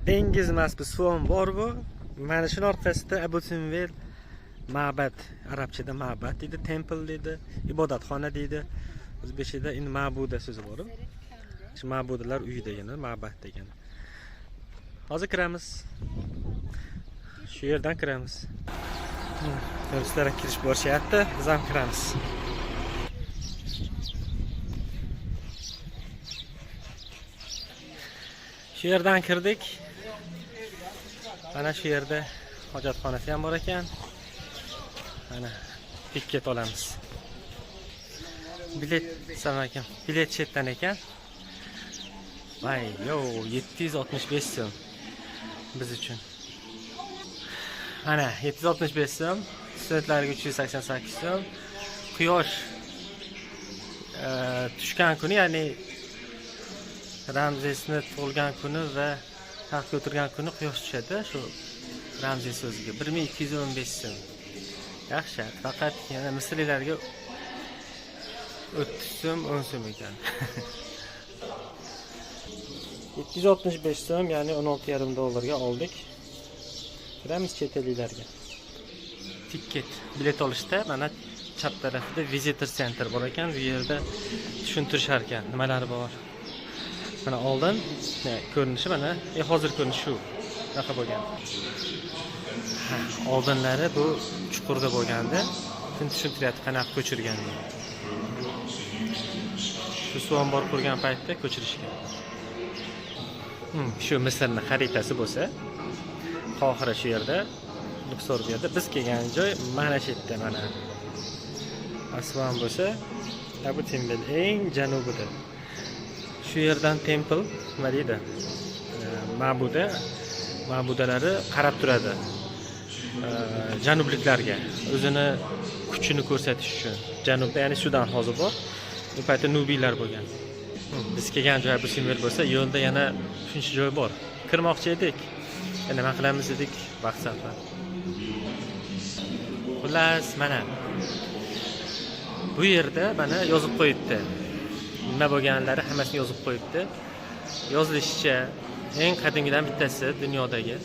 Dengiz emas, bu suv ombor bu. Mana shuni orqasida Abu Simbel ma'bad, arabchada ma'bad deydi, temple deydi, ibodatxona deydi. O'zbekchada endi ma'buda so'zi bor. Shu ma'budalar uyi degani, ma'bad degani. Hozir kiramiz. Shu yerdan kiramiz. Turistlar kirish borishyapti, biz ham kiramiz. Shu yerdan kirdik. Mana shu yerda hojatxonasi ham bor ekan. Mana ticket olamiz. Bilet alaykum. Bilet chetdan ekan. Vay, yo, 765 so'm biz uchun. Mana 765 so'm, studentlarga 388 so'm. Quyosh tushgan kuni, ya'ni Ramzesni tug'ilgan kuni va taxtga o'tirgan kuni quyosh tushadi shu Ramzes o'ziga 1215 so'm. Yaxshi, faqat yana misrliklarga 30 so'm, 10 so'm ekan. 765 so'm, ya'ni 16,5 dollarga oldik. Kiramiz chet elliklarga. Ticket, bilet olishda mana chap tarafida visitor center bor ekan. Bu yerda tushuntirishar ekan, nimalar bor. Mana oldin ko'rinishi mana, hozir ko'rinishi shu bunaqa bo'lgan. Ha, oldinlari bu chuqurda bo'lganda, shuni tushuntiryapti qanaqa ko'chirganini. Shu suv ombor qurgan paytda ko'chirishgan. Shu Misrni xaritasi bo'lsa, Qohira shu yerda, Luksor bu yerda. Biz kelgan joy mana shu yerda mana. Asvan bo'lsa, Abu Simbel eng janubida. Shu yerdan temple nima deydi? Ma'buda, ma'budalari qarab turadi. Janubliklarga o'zini kuchini ko'rsatish uchun. Janubda, ya'ni Sudan hozir bor. U paytda nubiylar bo'lgan. Biz kelgan joy Abu Simbel bo'lsa, yo'lda yana shuncha joy bor. Kirmoqchi edik. Nima qilamiz dedik, vaqt sarflab. Xullas, mana bu yerda mana yozib qo'yibdi. Nima bo'lganlari hammasini yozib qo'yibdi. Yozilishicha, eng qadimgidan bittasi dunyodagi.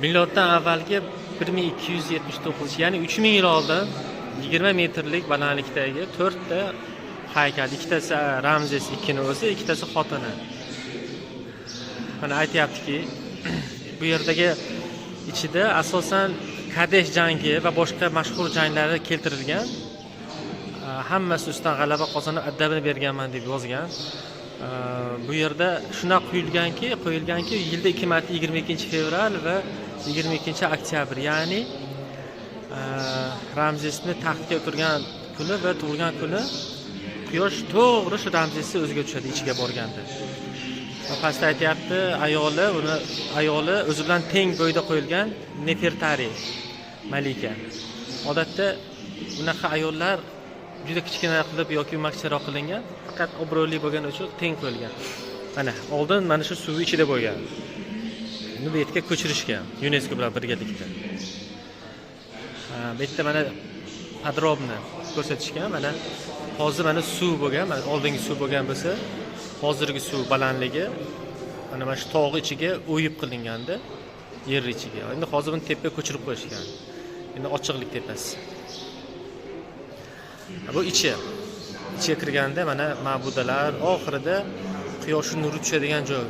Miloddan avvalgi 1279, ya'ni 3000 yil oldin 20 metrlik balandlikdagi 4 ta haykal, ikkitasi Ramzes ikkini o'zi, ikkitasi xotini. Mana aytyaptiki, bu yerdagi ichida asosan Kadesh jangi va boshqa mashhur janglari keltirilgan. Hammasi ustidan g'alaba qozonib adabini berganman deb yozgan. Bu yerda shunaqa qo'yilganki, yilda ikki marta 22 fevral va 22 oktyabr, ya'ni Ramzesni taxtga o'tirgan kuni va tug'ilgan kuni quyosh to'g'ri shu Ramzesni o'ziga tushadi ichiga borganda. Va pastda aytyapti, ayoli, uni ayoli o'zi bilan teng bo'yda qo'yilgan Nefertari malika. Odatda bunaqa ayollar juda kichkina qilib yoki yumakcharoq qilingan, faqat obro'li bo'lgani uchun teng qo'yilgan. Mana oldin mana shu suv ichida bo'lgan. Buni bu yerga ko'chirishgan UNESCO bilan birgalikda. Ha, bu yerda mana подробно ko'rsatishgan. Mana hozir mana suv bo'lgan, mana oldingi suv bo'lgan bo'lsa, hozirgi suv balandligi mana shu tog' ichiga o'yib qilinganda, yer ichiga. Endi hozir buni tepaga ko'chirib qo'yishgan. Endi ochiqlik tepasi. Ha, bu ichi. Ichiga kirganda mana ma'budalar, oxirida quyoshning nuri tushadigan joy.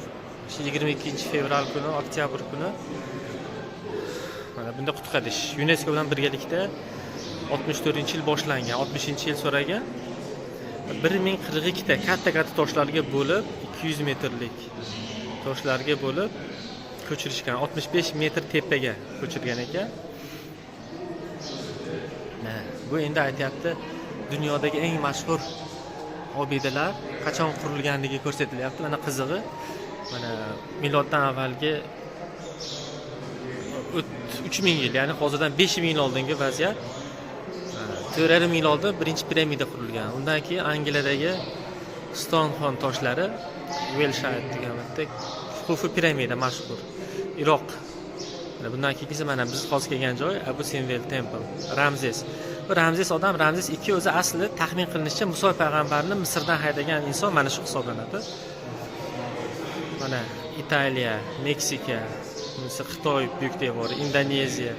Shu 22 fevral kuni, oktyabr kuni mana bunda qutqarish UNESCO bilan birgalikda 64 yil boshlangan, 60 yil so'ragan. 1042 ta katta katta toshlarga bo'lib, 200 metrlik toshlarga bo'lib ko'chirishgan. 65 metr tepaga ko'chirgan ekan. Mana, bu endi aytyapti, dunyodagi eng mashhur obidalar qachon qurilganligi ko'rsatilyapti. Mana qizig'i, mana miloddan avvalgi 3000 yil, ya'ni hozirdan 5000 yil oldingi vaziyat. 4,5 yil oldin birinchi piramida qurilgan. Undan keyin Angliyadagi Stonehenge toshlari, Welshire degan bitta Xufu piramida mashhur. Iroq. Mana bundan keyingisi mana biz hozir kelgan joy Abu Simbel Temple, Ramzes. Bu Ramzes odam, Ramzes ikki o'zi asli taxmin qilinishicha Muso payg'ambarni Misrdan haydagan inson mana shu hisoblanadi. Mana Italiya, Meksika, bunisi Xitoy buyuk devori, Indoneziya.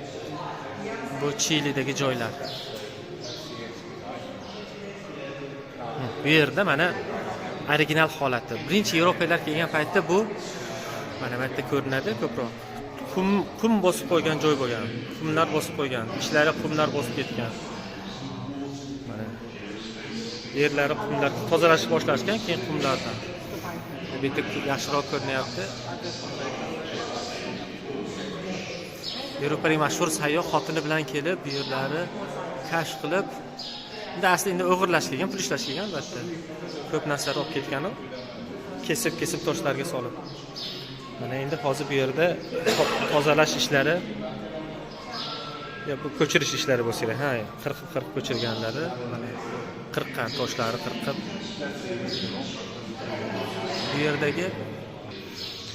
Bu Chilidagi joylar. Bu yerda mana original holati. Birinchi yevropaliklar kelgan paytda bu mana bu yerda ko'rinadi ko'proq. Qum bosib qo'ygan joy bo'lgan. Qumlar bosib qo'ygan, ichlari qumlar bosib ketgan. Mana yerlari qumlar tozalashib boshlashgan, keyin qumlardan. Bu yerda yaxshiroq ko'rinyapti. Yevropalik mashhur sayyoh xotini bilan kelib, bu yerlari kashf qilib, endi asli endi o'g'irlash kelgan, pul ishlash kelgan albatta. Ko'p narsalar olib ketgan u. Kesib-kesib toshlarga solib. Mana endi hozir bu yerda tozalash ishlari yo bu ko'chirish ishlari bo'lsa kerak. Ha, qirqib-qirqib ko'chirganlari, mana qirqqan toshlari qirqib. Bu yerdagi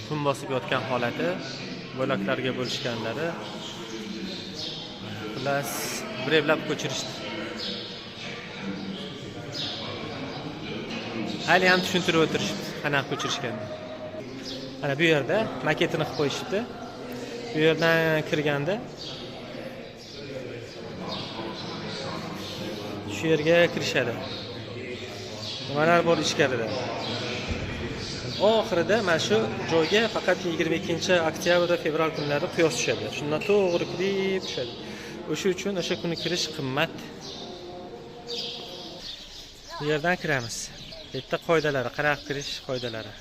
qum bosib yotgan holati, bo'laklarga bo'lishganlari. Xullas, bir evlab ko'chirishdi. Hali ham tushuntirib o'tirishibdi, qanaqa ko'chirishganini. Mana bu yerda maketini qilib qo'yishibdi. Bu yerdan kirganda shu yerga kirishadi. Nimalar bor ichkarida. Oxirida mana shu joyga faqat 22 oktyabr va fevral kunlari quyosh tushadi. Shundan to'g'ri kirib tushadi. O'sha uchun o'sha kuni kirish qimmat. Bu yerdan kiramiz. Bu yerda qoidalari, qanaqa kirish qoidalari.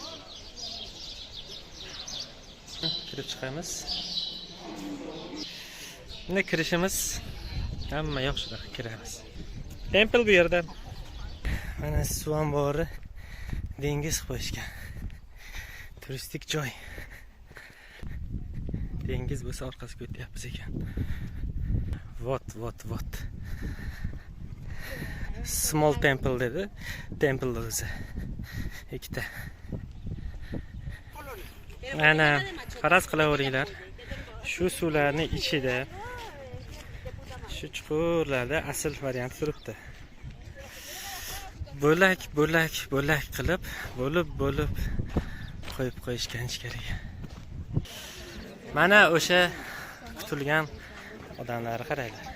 Kirib chiqamiz. Endi kirishimiz hamma yoq shunaqa kiramiz. Temple bu yerda. Mana suv ombori, dengiz qo'yishgan. Turistik joy. Dengiz bo'lsa orqasiga o'tyapmiz ekan. Вот, вот, вот. Small temple dedi. Temple o'zi. Ikkita. Mana faraz qilaveringlar. Shu suvlarning ichida, shu chuqurlarda asl variant turibdi. Bo'lak, bo'lak, bo'lak qilib, bo'lib, bo'lib qo'yib qo'yishgan ichkariga. Mana o'sha kutilgan odamlarni qaranglar.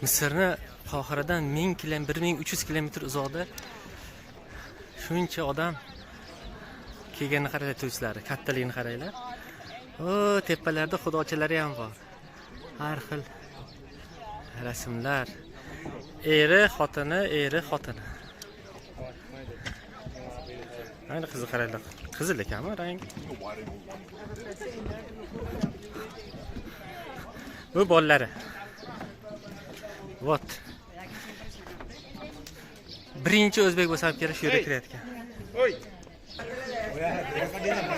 Misrni Qohiradan 1300 kilometr uzoqda shuncha odam kelganini qaranglar, turistlari, kattaligini qaranglar. O, tepalarda xudochalari ham bor. Har xil rasmlar. Eri, xotini, eri, xotini. Mana qizni qaranglar. Qizil ekanmi rang? Bu bolalari. Вот. Birinchi o'zbek bo'lsam kerak shu yerga kirayotgan.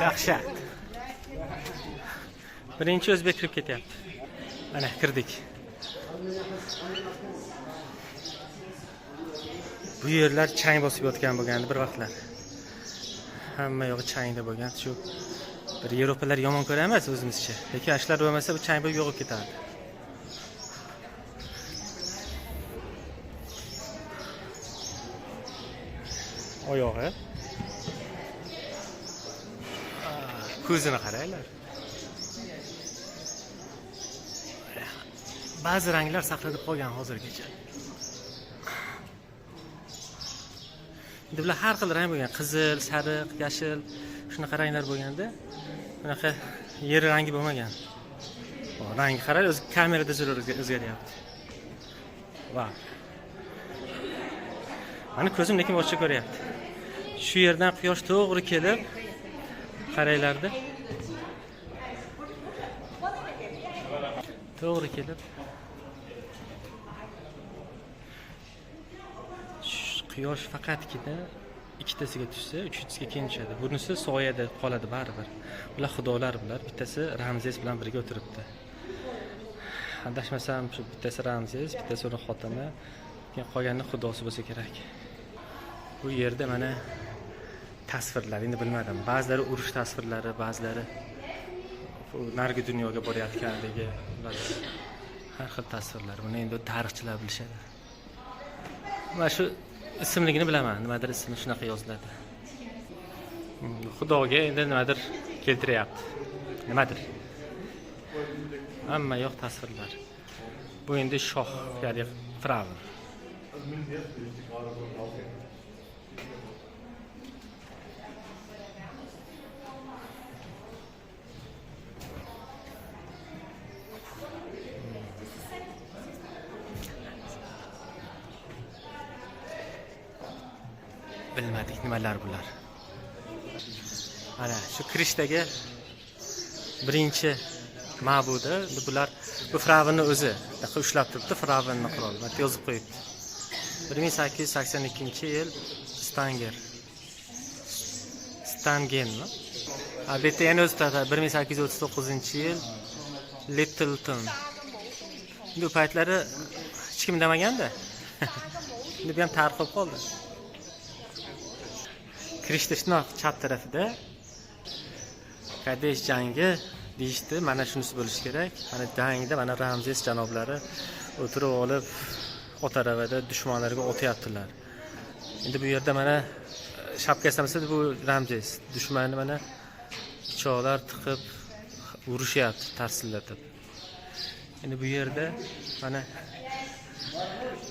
Dahshat. Birinchi o'zbek kirib ketyapti. Mana kirdik. Bu yerlar chang bosib yotgan bo'lgandi bir vaqtlar. Hamma yog'i changda bo'lgan. Shu bir Yevropalar yomon ko'ra emas o'zimizcha. Lekin shular bo'lmasa bu chang bo'lib yo'qolib ketardi. Oyog'i. Ko'zini qaranglar. Ba'zi ranglar saqlanib qolgan hozirgacha. Endi bular har xil rang bo'lgan, qizil, sariq, yashil, shunaqa ranglar bo'lganda, bunaqa yer rangi bo'lmagan. Rangi qarang, o'zi kamerada zo'r o'zgaryapti. Va. Mani ko'zim lekin boshqa ko'ryapti. Shu yerdan quyosh to'g'ri kelib qaranglarda. To'g'ri kelib quyosh faqatgina ikkitasiga tushsa, uchinchisiga keyin tushadi. Bunisi soyada qoladi baribir. Ular xudolar bular. Bittasi Ramzes bilan birga o'tiribdi. Adashmasam shu bittasi Ramzes, bittasi uni xotini, keyin qolgani xudosi bo'lsa kerak. Bu yerda mana tasvirlar, endi bilmadim. Ba'zilari urush tasvirlari, ba'zilari narigi dunyoga borayotganligi, har xil tasvirlar. Buni endi tarixchilar bilishadi. Mana shu Ismligini bilaman, nimadir ismi shunaqa yoziladi. Xudoga endi nimadir keltiryapti. Nimadir. Hamma yoq tasvirlar. Bu endi shoh, ya'ni fir'avn. Bilmadik nimalar bular. Mana shu kirishdagi birinchi ma'budi bular, bu fir'avnning o'zi ushlab turibdi, fir'avnning quroli. Mana yozib qo'yibdi. 1882-yil Stanger. Stangenmi? Ha, bu yerda yana o'zi 1839-yil Littleton. Bu paytlari hech kim demaganda. Endi bu ham tarix bo'lib qoldi. Kirishda shundoq chap tarafida Kadesh jangi deyishdi. Mana shunisi bo'lishi kerak. Mana jangda mana Ramzes janoblari o'tirib olib ot aravada dushmanlarga otyaptilar. Endi bu yerda mana shapkasi bu Ramzes dushmanni mana pichoqlar tiqib urushyapti tarsillatib. Endi bu yerda mana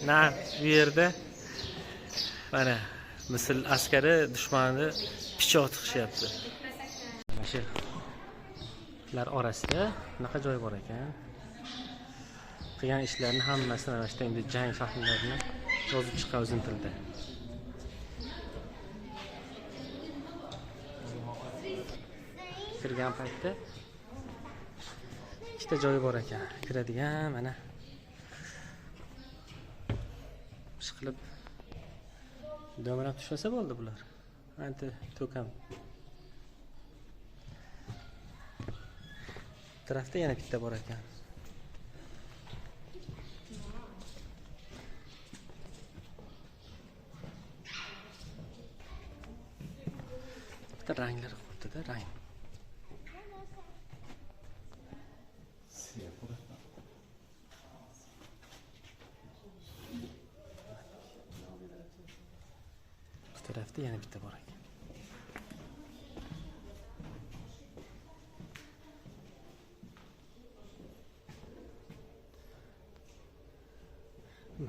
na bu yerda mana Misr askari dushmanni pichoq tiqishyapti. Mana shular orasida bunaqa joy bor ekan. Qilgan ishlarini hammasini mana shu endi jang sahnalarini yozib chiqqan o'zini tilida. Kirgan paytda ikkita joyi bor ekan. Kiradigan mana ish qilib domalab tushmasa bo'ldi bular. Anti to'kam. Tarafda yana bitta bor ekan. Bitta ranglar qo'yibdi-da, rang. Bu tarafda yana bitta bor ekan.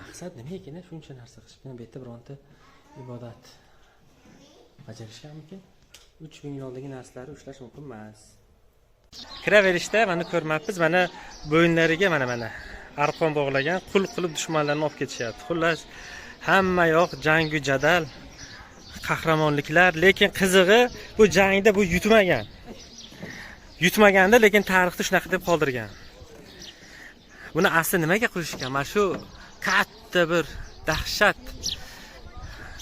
Maqsad nima ekan shuncha narsa qilish? Bu yerda bironta ibodat bajarishganmikin? 3000 yil oldingi narsalarni ushlash mumkin emas. Kiraverishda mana ko'rmabmiz, mana bo'yinlariga mana arqon bog'lagan, qul qilib dushmanlarni olib ketishyapti. Xullas, hamma yoq jangu jadal, qahramonliklar, lekin qizig'i bu jangda bu yutmagan. Yutmaganda, lekin tarixda shunaqa deb qoldirgan. Buni asli nimaga qurishgan? Mana shu katta bir dahshat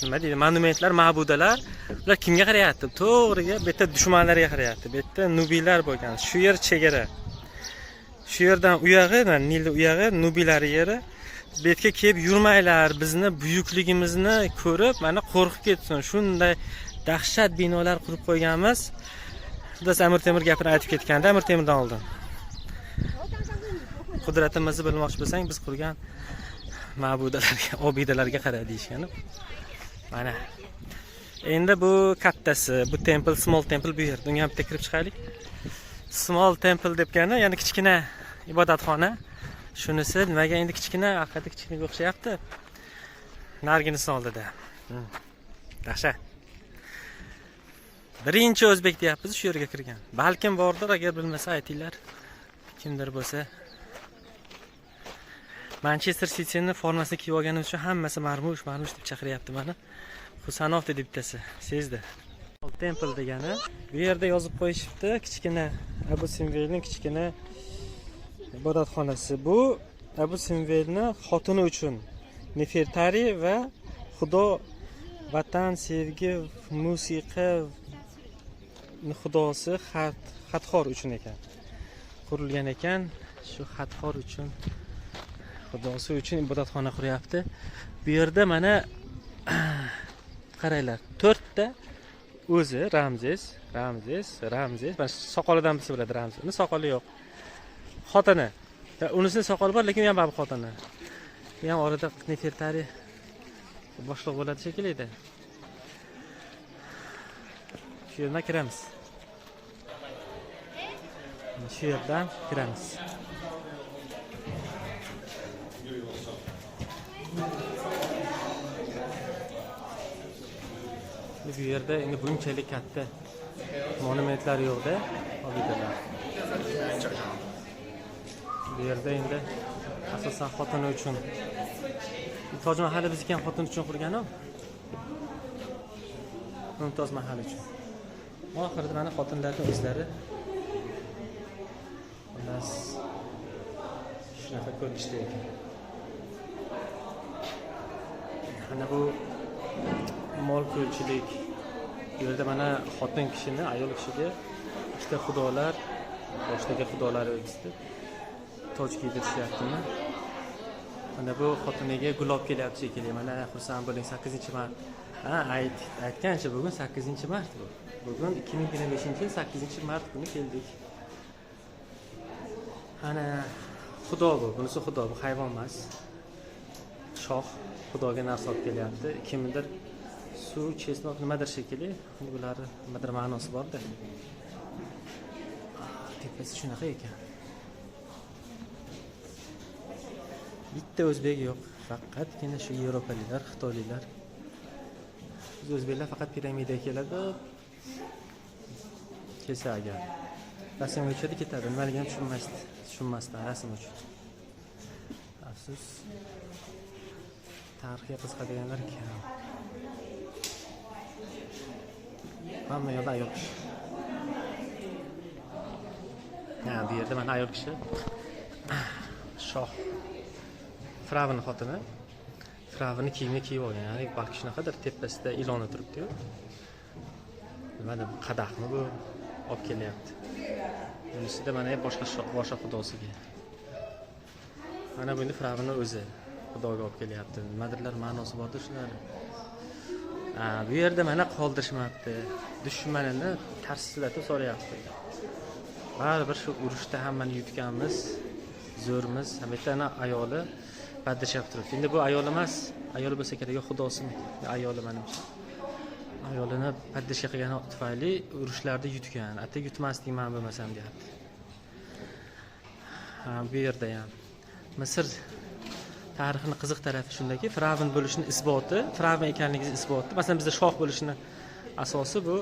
nima deydi, monumentlar, ma'budalar, ular kimga qarayapti? To'g'riga bu yerda dushmanlarga qarayapti. Bu yerda nubiylar bo'lgan. Shu yer chegara. Shu yerdan u yog'i, Nilni u yog'i nubiylar yeri. Bu yerga kelib yurmanglar, bizni buyukligimizni ko'rib, mana qo'rqib ketsin. Shunday dahshat binolar qurib qo'yganmiz. Xullas, Amir Temur gapini aytib ketganda, Amir Temurdan oldin. Qudratimizni bilmoqchi bo'lsang, biz qurgan ma'budalarga, obidalarga qara deyishgani. Mana. Endi bu kattasi, bu temple, small temple bu yerda. Unga ham bitta kirib chiqaylik. Small temple debgani, ya'ni kichkina ibodatxona. Shunisi nimaga endi kichkina, haqiqatda kichkinaga o'xshayapti. Narginisini oldida. Dahshat. Birinchi o'zbek deyapmiz shu yerga kirgan. Balkim bordir, agar bilmasa aytinglar. Kimdir bo'lsa. Manchester City'ning formasini kiyib olganim uchun hammasi Marmush, Marmush deb chaqiryapti meni. Husanov dedi bittasi, sezdi. Temple degani bu yerda yozib qo'yishibdi, kichkina Abu Simvelning kichkina ibodatxonasi. Bu Abu Simvelning xotini uchun Nefertari va xudo vatan, sevgi, musiqa xudosi Xatxor uchun ekan. Qurilgan ekan, shu Xatxor uchun, xudosi uchun ibodatxona quryapti. Bu yerda mana qaranglar, 4 ta o'zi Ramzes, Ramzes, Ramzes. Mana soqolidan bilsa bo'ladi Ramzes. Uni soqoli yo'q. Xotini. Unisini soqoli bor, lekin u ham baribir xotini. Bu ham orada Nefertari Boshliq bo'ladi shekilli. Shu yerdan kiramiz. Shu yerdan kiramiz. Bu yerda endi bunchalik katta monumentlar yo'qda, obidalar. Bu yerda endi asosan xotini uchun. Toj Mahali bizniki ham xotin uchun qurgan-ku. Mumtoz Mahal uchun. Oxirida mana xotinlarning o'zlari xullas shunaqa ko'rinishda ekan. Mana bu mol ko'lchilik. Bu yerda mana xotin kishini, ayol kishiga ikkita xudolar, boshdagi xudolar ikkisi toj kiydirishyaptimi? Mana bu xotiniga gul olib kelyapti shekilli. Mana xursand bo'ling, 8-mart. Ha, aytgancha bugun 8-mart bu. Bugun 2025-yil 8-mart kuni keldik. Ana xudo bu, bunisi xudo, bu hayvon emas. Shoh xudoga narsa olib kelyapti. Kimdir suv, chesnok nimadir shekilli. Bularni nimadir ma'nosi bor-da. Tepasi shunaqa ekan. Bitta o'zbek yo'q, faqatgina shu yevropaliklar, xitoyliklar. Biz o'zbeklar faqat piramidaga keladi. Kelsa agar rasmga tushadi, ketadi. Nimaligini tushunmasdan rasm uchun. Afsus. Tarixga qiziqadiganlar kam. Hamma yoqda ayol kishi. Ha, bu yerda mana ayol kishi. Shoh Firavun xotini. Firavunning kiyimini kiyib olgan. Ya'ni balki shunaqadir, tepasida iloni turibdi-yu. Nima deb qadahmi bu olib kelyapti. Bunisida mana boshqa boshqa xudosiga. Mana buni Firavunning o'zi xudoga olib kelyapti. Nimadirlar ma'nosi bordir shular. Ha, bu yerda mana qoldirishmabdi. Dushmanini tarsillatib solyapti. Baribir shu urushda hammani yutganmiz, zo'rmiz. Hamma ayoli baddashab turibdi. Endi bu ayol emas, ayol bo'lsa kerak, yo xudosimi? Ayoli menimcha. Ayolini paddasha qilgani tufayli urushlarda yutgan. Ata yutmasdik men bo'lmasam deyapti. Ha, bu yerda ham Misr tarixini qiziq tarafi shundaki, Firavun bo'lishini isboti, Firavun ekanligingiz isboti. Masalan, bizda shoh bo'lishini asosi bu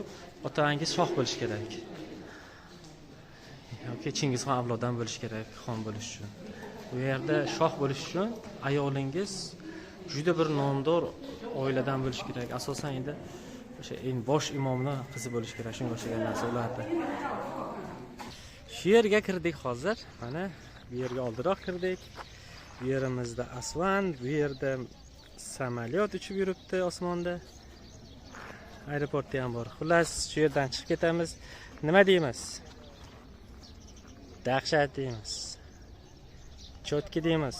otangiz shoh bo'lishi kerak. Yoki Chingizxon avlodidan bo'lishi kerak, xon bo'lish uchun. Bu yerda shoh bo'lish uchun ayolingiz juda bir nomdor oiladan bo'lishi kerak. Asosan endi o'sha eng bosh imomni qizi bo'lishi kerak, shunga o'xshagan narsa ularda. Shu yerga kirdik hozir. Mana bu yerga oldinroq kirdik. Bu yerimizda Asvan, bu yerda samolyot uchib yuribdi osmonda. Aeroportda ham bor. Xullas, shu yerdan chiqib ketamiz. Nima deymiz? Dahshat deymiz. Cho'tki deymiz.